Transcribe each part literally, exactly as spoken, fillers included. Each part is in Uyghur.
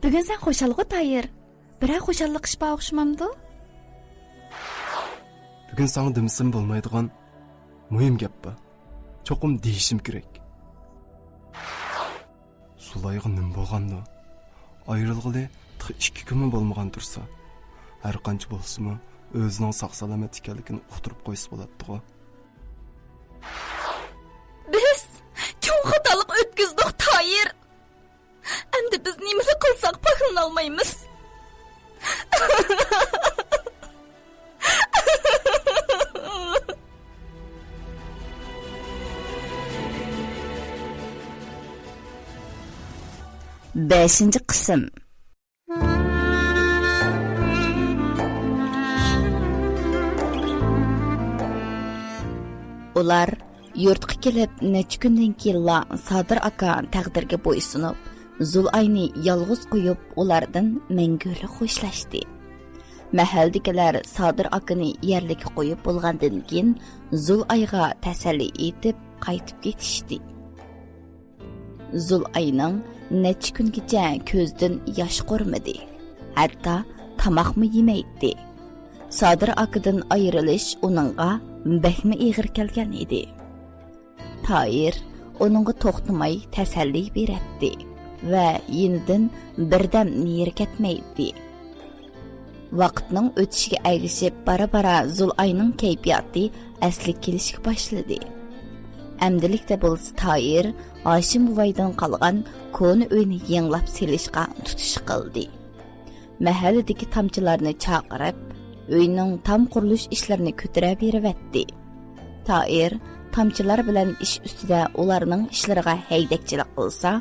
بۈگۈن سەن خۇشالغۇ، تايىر؟ بىرەر خۇشاللىق ئىش بار ئوخشىمامدۇ؟ بۈگۈن ساڭا دېمىسەم بولمايدىغان مۇھىم گەپ بار. چوقۇم دېيىشىم كېرەك. زۇلايغا نېمە بولغاندۇ؟ ئايرىلغىلى تېخى ئىككى كۈنمۇ بولمىغان تۇرسا، ھەر قانچە بولسىمۇ، ئۆزىنىڭ ساق-سالامەت ئىكەنلىكىنى ئۇقتۇرۇپ قويسا بولاتتىغۇ. بىز چوڭ خاتالىق ئۆتكۈزدۇق، تايىر. ئەمدى بىز نېمىلا قىلساق پاكلىنالمايمىز. بەشىنچى قىسىم. ئۇلار يۇرتقا كېلىپ نەچچە كۈندىن كېيىنلا سادىر ئاكا تەقدىرگە بويسۇنۇپ، زۇلئاينى يالغۇز قويۇپ، ئۇلاردىن مەڭگۈلۈك خوشلاشتى. مەھەللىدىكىلەر سادىر ئاكىنى يەرلىككە قويۇپ بولغاندىن كېيىن، زۇلئايغا تەسەللى ئېيتىپ، قايتىپ كېتىشتى. زۇلئاينىڭ نەچچە كۈنگىچە كۆزىدىن ياش قۇرۇمىدى. ھەتتا تاماقمۇ يېمەيتتى. سادىر ئاكىدىن ئايرىلىش ئۇنىڭغا بەكمۇ ئېغىر كەلگەن ئىدى. تائىر ئۇنىڭغا توختىماي تەسەللى بېرەتتى ۋە يېنىدىن بىردەم نېرى كەتمەيتتى. ۋاقىتنىڭ ئۆتۈشىگە ئەگىشىپ، بارا-بارا زۇلئاينىڭ كەيپىياتى ئەسلىگە كېلىشكە باشلىدى. ئەمدىلىكتە بولسا تائىر ھاشىم بوۋايدىن قالغان كونا ئۆينى يېڭىلاپ سېلىشقا تۇتۇش قىلدى. مەھەللىدىكى تامچىلارنى چاقىرىپ، ئۆينىڭ تام قۇرۇلۇش ئىشلىرىنى كۆتۈرەۋېرىۋەتتى. تائىر تامچىلار بىلەن ئىش ئۈستىدە ئۇلارنىڭ ئىشلىرىغا ھەيدەكچىلىك قىلسا،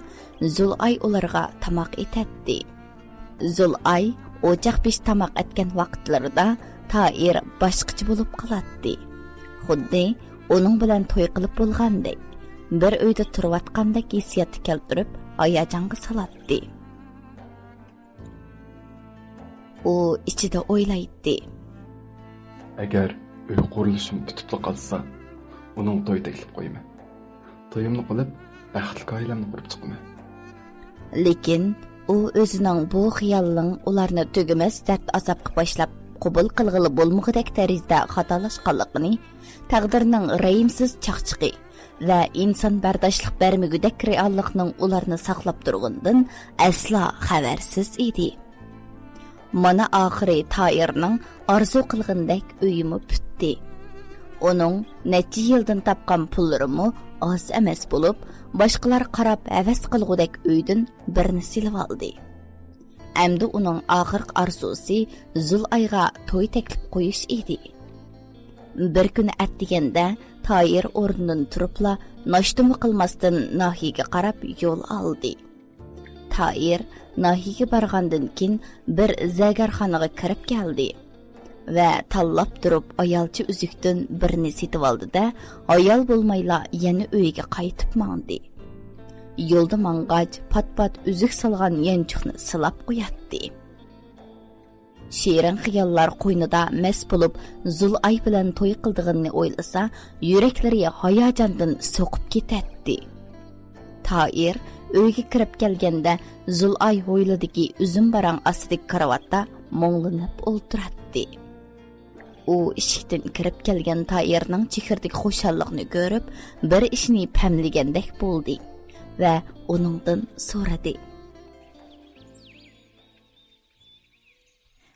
زۇلئاي ئۇلارغا تاماق ئېتەتتى. زۇلئاي ئوچاق بېشى تاماق ئەتكەن ۋاقىتلىرىدا تائىر باشقىچە بولۇپ قالاتتى. خۇددى ئۇنىڭ بىلەن توي قىلىپ بولغاندەك، بىر ئۆيدە تۇرۇۋاتقاندەك ھېسسىياتنى كەلتۈرۈپ، ھاياجانغا سالاتتى. ئۇ ئىچىدە ئويلايتتى. ئەگەر ئۆي قۇرۇلۇشۇم پۈتۈپلا قالسا، ئۇنىڭغا توي تەكلىپ قويىمەن. تويۇمنى قىلىپ، بەختلىك ئائىلەمنى قۇرۇپ چىقىمەن. لېكىن ئۇ ئۆزىنىڭ بۇ خىيالنىڭ ئۇلارنى تۈگىمەس دەرد-ئازابقا باشلاپ قوبۇل قىلغىلى بولمىغۇدەك دەرىجىدە خاتالاشقانلىقىنى، تەقدىرنىڭ رەھىمسىز چاقچىقى ۋە ئىنسان بەرداشلىق بەرمىگۈدەك رېئاللىقنىڭ ئۇلارنى ساقلاپ تۇرغىنىدىن ئەسلا خەۋەرسىز ئىدى. مانا ئاخىرى تائىرنىڭ ئارزۇ قىلغىنىدەك ئۆيىمۇ پۈتتى. ئۇنىڭ نەچچە يىلدىن تاپقان پۇللىرىمۇ ئاز ئەمەس بولۇپ، باشقىلار قاراپ ھەۋەس قىلغۇدەك ئۆيدىن بىرنى سېلىۋالدى. ئەمدى ئۇنىڭ ئاخىرقى ئارزۇسى زۇلئايغا توي تەكلىپ قويۇش ئىدى. بىر كۈنى ئەتىگەندە تائىر ئورنىدىن تۇرۇپلا ناشتىمۇ قىلماستىن ناھىيەگە قاراپ يول ئالدى. تائىر ناھىيەگە بارغاندىن كېيىن بىر زەگەرخانىغا كىرىپ كەلدى ۋە تاللاپ تۇرۇپ ئايالچە ئۈزۈكتىن بىرنى سېتىۋالدى-دە، ھايال بولمايلا يەنە ئۆيىگە قايتىپ ماڭدى. يولدا ماڭغاچ، پات-پات ئۈزۈك سالغان يانچۇقنى سىلاپ قوياتتى. شېرىن خىياللار قوينىدا مەست بولۇپ، زۇلئاي بىلەن توي قىلىدىغىنىنى ئويلىسا، يۈرەكلىرى ھاياجاندىن سوقۇپ كېتەتتى. تائىر ئۆيگە كىرىپ كەلگەندە، زۇلئاي ھويلىدىكى ئۈزۈم باراڭ ئاستىدىكى كارىۋاتتا مۇڭلىنىپ ئولتۇراتتى. ئۇ ئىشىكتىن كىرىپ كەلگەن تائىرنىڭ چېھرىدىكى خۇشاللىقنى كۆرۈپ، بىر ئىشنى پەملىگەندەك بولدى ۋە ئۇنىڭدىن سورىدى.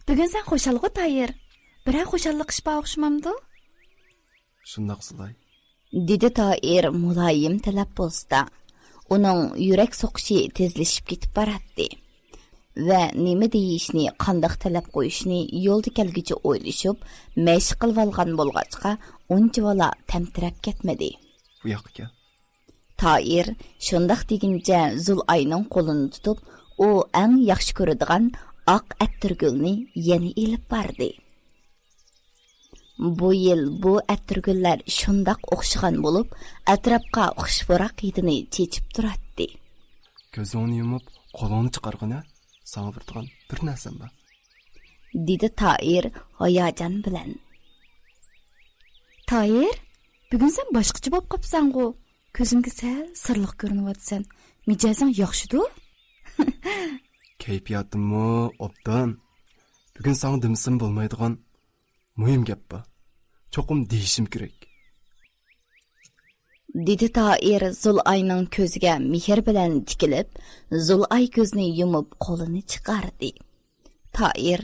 بۈگۈن سەن خۇشالغۇ، تايىر؟ بىرەر خۇشاللىق ئىش بار ئوخشىمامدۇ؟ شۇنداق، زۇلاي. دېدى تائىر مۇلايىم تەلەپپۇزدا. ئۇنىڭ يۈرەك سوقۇشى تېزلىشىپ كېتىپ باراتتى ۋە نېمە دېيىشنى، قانداق تەلەپ قويۇشنى يولدا كەلگۈچە ئويلىشىپ، مەشىق قىلىۋالغان بولغاچقا، ئۇنچىۋالا تەمتىرەپ كەتمىدى. بۇ ياققا كەل. تائىر شۇنداق دېگىنىچە زۇلئاينىڭ قولىنى تۇتۇپ، ئۇ ئەڭ ياخشى كۆرىدىغان ئاق ئەتىرگۈلنى يەنە ئېلىپ باردى. بۇ يىل بۇ ئەتىرگۈللەر شۇنداق ئوخشىغان بولۇپ، ئەتراپقا خۇش پۇراق ھىدىنى چېچىپ تۇراتتى. كۆزۈڭنى يۇمۇپ، قولۇڭنى چىقارغىنە، ساڭا بېرىدىغان بىر نەرسەم بار. دېدى تائىر ھاياجان بىلەن. تائىر، بۈگۈن سەن باشقىچە بولۇپ قاپسەنغۇ. كۆزۈمگە سەل سىرلىق كۆرۈنۈۋاتىسەن. مىجەزىڭ ياخشىدۇ؟ كەيپىياتىممۇ ئوبدان. بۈگۈن ساڭا دېمىسەم بولمايدىغان مۇھىم گەپ بار. چوقۇم دېيىشىم كېرەك. دېدى تائىر زۇلئاينىڭ كۆزىگە مېھىر بىلەن تىكىلىپ، زۇلئاي كۆزىنى يۇمۇپ قولىنى چىقاردى. تائىر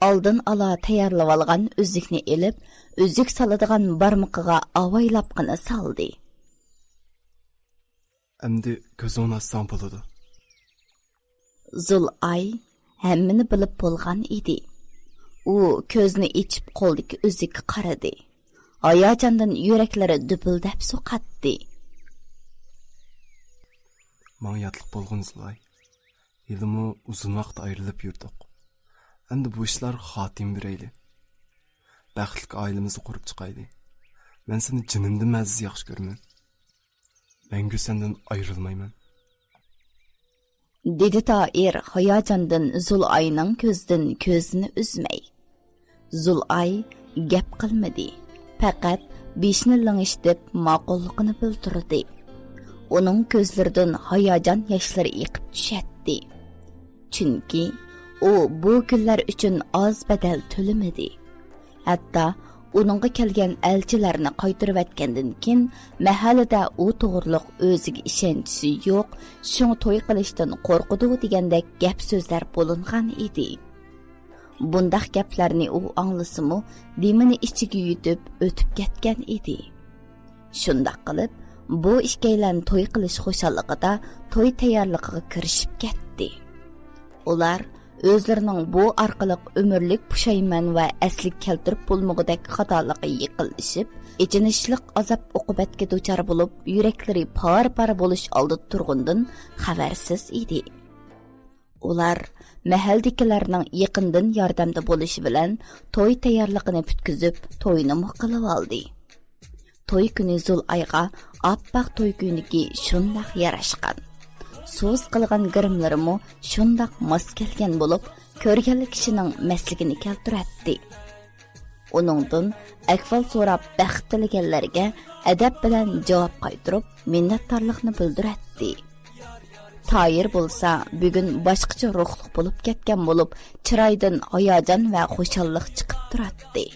ئالدىن ئالا تەييارلىۋالغان ئۈزۈكنى ئېلىپ، ئۈزۈك سالىدىغان بارمىقىغا ئاۋايلاپقىنە سالدى. ئەمدى كۆزۈڭنى ئاچساڭ بولىدۇ. زۇلئاي ھەممىنى بىلىپ بولغان ئىدى. ئۇ كۆزىنى ئېچىپ قولىدىكى ئۈزۈككە قارىدى. ھاياجاندىن يۈرەكلىرى دۈپۈلدەپ سوقاتتى. ماڭا ياتلىق بولغىن زۇلئاي. ھېلىمۇ ئۇزۇن ۋاقىت ئايرىلىپ يۈردۇق. ئەمدى بۇ ئىشلارغا خاتىمە بېرەيلى. بەختلىك ئائىلىمىزنى قۇرۇپ چىقايلى. مەن سېنى جېنىمدىنمۇ ئەزىز ياخشى كۆرىمەن. مەڭگۈ سەندىن ئايرىلمايمەن. دېدى تائىر ھاياجاندىن زۇلئاينىڭ كۆزىدىن كۆزىنى ئۈزمەي. زۇلئاي گەپ قىلمىدى، پەقەت بېشىنى لىڭشىتىپ ماقۇللۇقىنى بىلدۈردى. ئۇنىڭ كۆزلىرىدىن ھاياجان ياشلىرى ئېقىپ چۈشەتتى. چۈنكى ئۇ بۇ كۈنلەر ئۈچۈن ئاز بەدەل تۆلىمىدى. ھەتتا ئۇنىڭغا كەلگەن ئەلچىلەرنى قايتۇرۇۋەتكەندىن كېيىن، مەھەللىدە ئۇ توغرۇلۇق ئۆزىگە ئىشەنچىسى يوق، شۇڭا توي قىلىشتىن قورقىدۇ دېگەندەك گەپ سۆزلەر بولۇنغان ئىدى. بۇنداق گەپلەرنى ئۇ ئاڭلىسىمۇ، دېمىنى ئىچىگە يۇتۇپ ئۆتۈپ كەتكەن ئىدى. شۇنداق قىلىپ، بۇ ئىككىيلەن توي قىلىش خۇشاللىقىدا توي تەييارلىقىغا كىرىشىپ كەتتى. ئۇلار ئۆزلىرىنىڭ بۇ ئارقىلىق ئۆمۈرلۈك پۇشايمان ۋە ئەسلىگە كەلتۈرۈپ بولمىغۇدەك خاتالىققا يېقىنلىشىپ، ئېچىنىشلىق ئازاب-ئوقۇبەتكە دۇچار بولۇپ، يۈرەكلىرى پارە-پارە بولۇش ئالدىدا تۇرغىنىدىن خەۋەرسىز ئىدى. ئۇلار مەھەللىدىكىلەرنىڭ يېقىندىن ياردەمدە بولۇشى بىلەن توي تەييارلىقىنى پۈتكۈزۈپ، توينىمۇ قىلىۋالدى. توي كۈنى زۇلئايغا ئاپئاق توي كۆينىكى شۇنداق ياراشقان. سۇس قىلغان گىرىملىرىمۇ شۇنداق ماس كەلگەن بولۇپ، كۆرگەنلا كىشىنىڭ مەستلىكىنى كەلتۈرەتتى. ئۇنىڭدىن ئەھۋال سوراپ بەخت تىلىگەنلەرگە ئەدەپ بىلەن جاۋاب قايتۇرۇپ، مىننەتدارلىقنى بىلدۈرەتتى. تايىر بولسا بۈگۈن باشقىچە روھلۇق بولۇپ كەتكەن بولۇپ، چىرايىدىن ھاياجان ۋە خۇشاللىق چىقىپ تۇراتتى.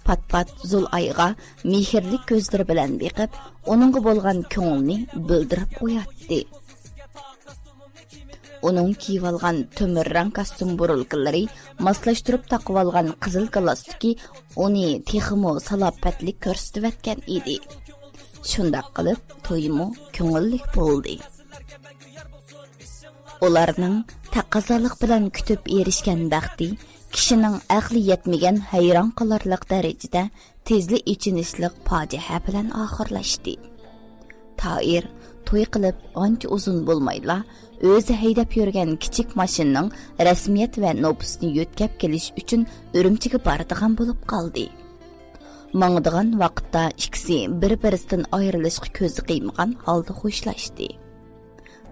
پات-پات زۇلئايغا مېھىرلىك كۆزلىرى بىلەن بېقىپ، ئۇنىڭغا بولغان كۆڭلىنى بىلدۈرۈپ قوياتتى. ئۇنىڭ كىيىۋالغان تۆمۈر رەڭ كاستيۇم بۇرۇلكىلىرى، ماسلاشتۇرۇپ تاقىۋالغان قىزىل گالستۇكى ئۇنى تېخىمۇ سالاپەتلىك كۆرسىتىۋەتكەن ئىدى. شۇنداق قىلىپ، تويمۇ كۆڭۈللۈك بولدى. ئۇلارنىڭ تەقەززالىق بىلەن كۈتۈپ ئېرىشكەن بەختى كىشىنىڭ ئەقلى يەتمىگەن ھەيران قالارلىق دەرىجىدە تېزلا ئېچىنىشلىق پاجىئە بىلەن ئاخىرلاشتى. تائىر توي قىلىپ ئانچە ئۇزۇن بولمايلا، ئۆزى ھەيدەپ يۈرگەن كىچىك ماشىنىنىڭ رەسمىيەت ۋە نوپۇسنى يۆتكەپ كېلىش ئۈچۈن ئۈرۈمچىگە بارىدىغان بولۇپ قالدى. ماڭىدىغان ۋاقىتتا ئىككىسى بىر-بىرسىدىن ئايرىلىشقا كۆزى قىيمىغان ھالدا خوشلاشتى.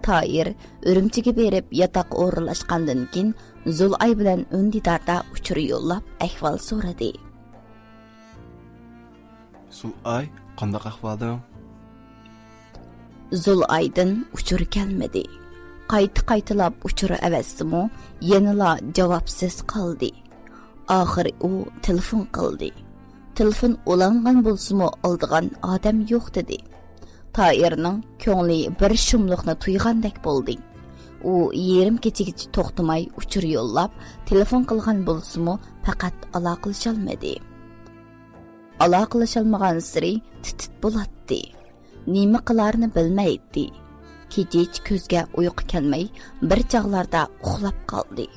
تائىر ئۈرۈمچىگە بېرىپ ياتاققا ئورۇنلاشقاندىن كېيىن، زۇلئاي بىلەن ئۈندىداردا ئۇچۇر يوللاپ ئەھۋال سورىدى. زۇلئاي، قانداق ئەھۋالىڭ؟ زۇلئايدىن ئۇچۇر كەلمىدى. قايتا-قايتىلاپ ئۇچۇر ئەۋەتسىمۇ، يەنىلا جاۋابسىز قالدى. ئاخىرى ئۇ تېلېفون قىلدى. تېلېفون ئۇلانغان بولسىمۇ، ئالىدىغان ئادەم يوق، دېدى. تائىرنىڭ كۆڭلى بىر شۇملۇقنى تۇيغاندەك بولدى. ئۇ يېرىم كېچىگىچە توختىماي ئۇچۇر يوللاپ، تېلېفون قىلغان بولسىمۇ، پەقەت ئالاقىلىشالمىدى. ئالاقىلىشالمىغانسېرى تىت-تىت بولاتتى. نېمە قىلارىنى بىلمەيتتى. كېچىچە كۆزگە ئۇيقۇ كەلمەي، بىر چاغلاردا ئۇخلاپ قالدى.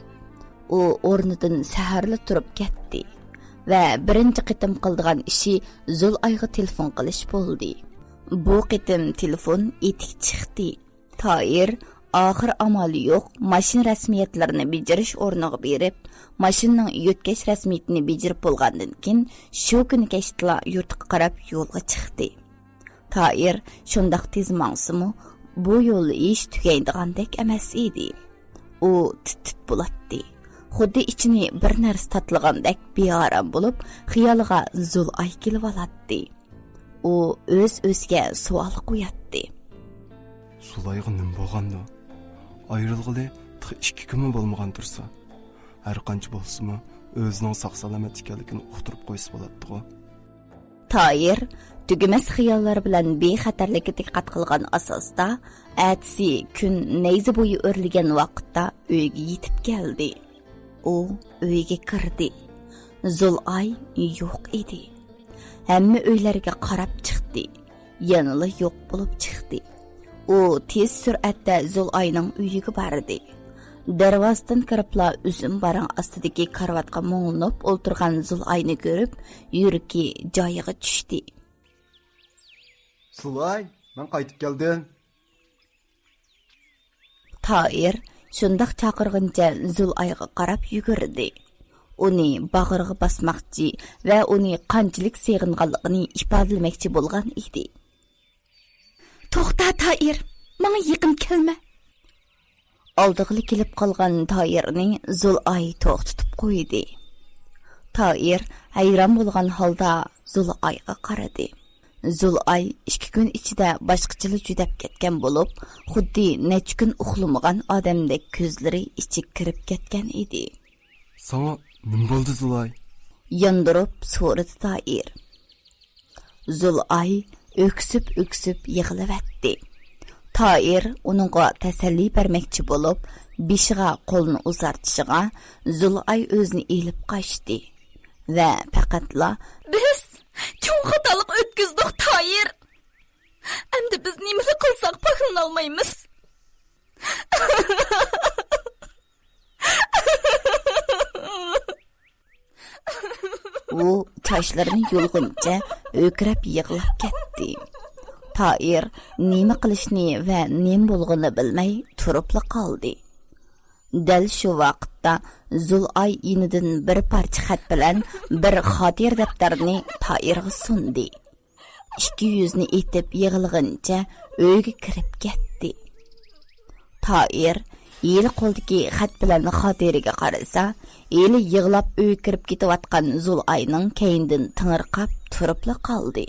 ئۇ ئورنىدىن سەھەرلا تۇرۇپ كەتتى ۋە بىرىنچى قېتىم قىلىدىغان ئىشى زۇلئايغا تېلېفون قىلىش بولدى. بۇ قېتىم تېلېفون ئېتىك چىقتى. تائىر ئاخىر ئامالى يوق، ماشىنا رەسمىيەتلىرىنى بېجىرىش ئورنىغا بېرىپ، ماشىنىنىڭ يۆتكەش رەسمىيىتىنى بېجىرىپ بولغاندىن كېيىن، شۇ كۈنى كەچتىلا يۇرتقا قاراپ يولغا چىقتى. تائىر شۇنداق تېز ماڭسىمۇ، بۇ يول ھېچ تۈگەيدىغاندەك ئەمەس ئىدى. ئۇ تىت-تىت بولاتتى. خۇددى ئىچىنى بىر نەرسە تاتىلىغاندەك بىئارام بولۇپ، خىيالىغا زۇلئاي كېلىۋالاتتى. ئۇ ئۆز-ئۆزىگە سوئال قوياتتى. زۇلئايغا نېمە بولغاندۇ؟ ئايرىلغىلى تېخى ئىككى كۈنمۇ بولمىغان تۇرسا، ھەر قانچە بولسىمۇ ئۆزىنىڭ ساق-سالامەت ئىكەنلىكىنى ئۇقتۇرۇپ قويسا بولاتتىغۇ. تائىر تۈگىمەس خىياللار بىلەن بىخەتەرلىككە دىققەت قىلغان ئاساستا، ئەتىسى كۈن نەيزە بويى ئۆرلىگەن ۋاقىتتا ئۆيگە يېتىپ كەلدى. ئۇ ئۆيگە كىردى. زۇلئاي يوق ئىدى. ھەممە ئۆيلەرگە قاراپ چىقتى. يەنىلا يوق بولۇپ چىقتى. ئۇ تېز سۈرئەتتە زۇلئاينىڭ ئۆيىگە باردى. دەرۋازىدىن كىرىپلا ئۈزۈم باراڭ ئاستىدىكى كارىۋاتقا مۇڭلىنىپ ئولتۇرغان زۇلئاينى كۆرۈپ، يۈرىكى جايىغا چۈشتى. زۇلئاي، مەن قايتىپ كەلدىم. تائىر شۇنداق چاقىرغىنىچە زۇلئايغا قاراپ يۈگۈردى. ئۇنى باغرىغا باسماقچى ۋە ئۇنى قانچىلىك سېغىنغانلىقىنى ئىپادىلىمەكچى بولغان ئىدى. توختا، تائىر، ماڭا يېقىن كەلمە! ئالدىغىلى كېلىپ قالغان تائىرنى زۇلئاي توختىتىپ قويدى. تائىر ھەيران بولغان ھالدا زۇلئايغا قارىدى. زۇلئاي ئىككى كۈن ئىچىدە باشقىچىلا جۈدەپ كەتكەن بولۇپ، خۇددى نەچچە كۈن ئۇخلىمىغان ئادەمدەك كۆزلىرى ئىچىگە كىرىپ كەتكەن ئىدى. ساڭا نېمە بولدى، زۇلئاي؟ ياندۇرۇپ سورىدى تائىر. زۇلئاي ئۆكسۈپ-ئۆكسۈپ يىغلىۋەتتى. تائىر ئۇنىڭغا تەسەللى بەرمەكچى بولۇپ، بېشىغا قولىنى ئۇزارتىشىغا، زۇلئاي ئۆزىنى ئېلىپ قاچتى ۋە پەقەتلا، بىز چوڭ خاتالىق ئۆتكۈزدۇق، تائىر. ئەمدى بىز نېمىلا قىلساق پاكلىنالمايمىز. ئۇ چاچلىرىنى يۇلغىنىچە ھۆركىرەپ يىغلاپ كەتتى. تائىر نېمە قىلىشنى ۋە نېمە بولغىنىنى بىلمەي تۇرۇپلا قالدى. دەل شۇ ۋاقىتتا زۇلئاي يېنىدىن بىر پارچە خەت بىلەن بىر خاتىرە دەپتەرنى تائىرغا سۇندى. ئىككى يۈزنى ئېتىپ يىغلىغىنىچە ئۆيگە كىرىپ كەتتى. تائىر ھېلى قولدىكى خەت بىلەن خاتىرىگە قارىسا، ھېلى يىغلاپ ئۆيگە كىرىپ كېتىۋاتقان زۇلئاينىڭ كەينىدىن تېڭىرقاپ تۇرۇپلا قالدى.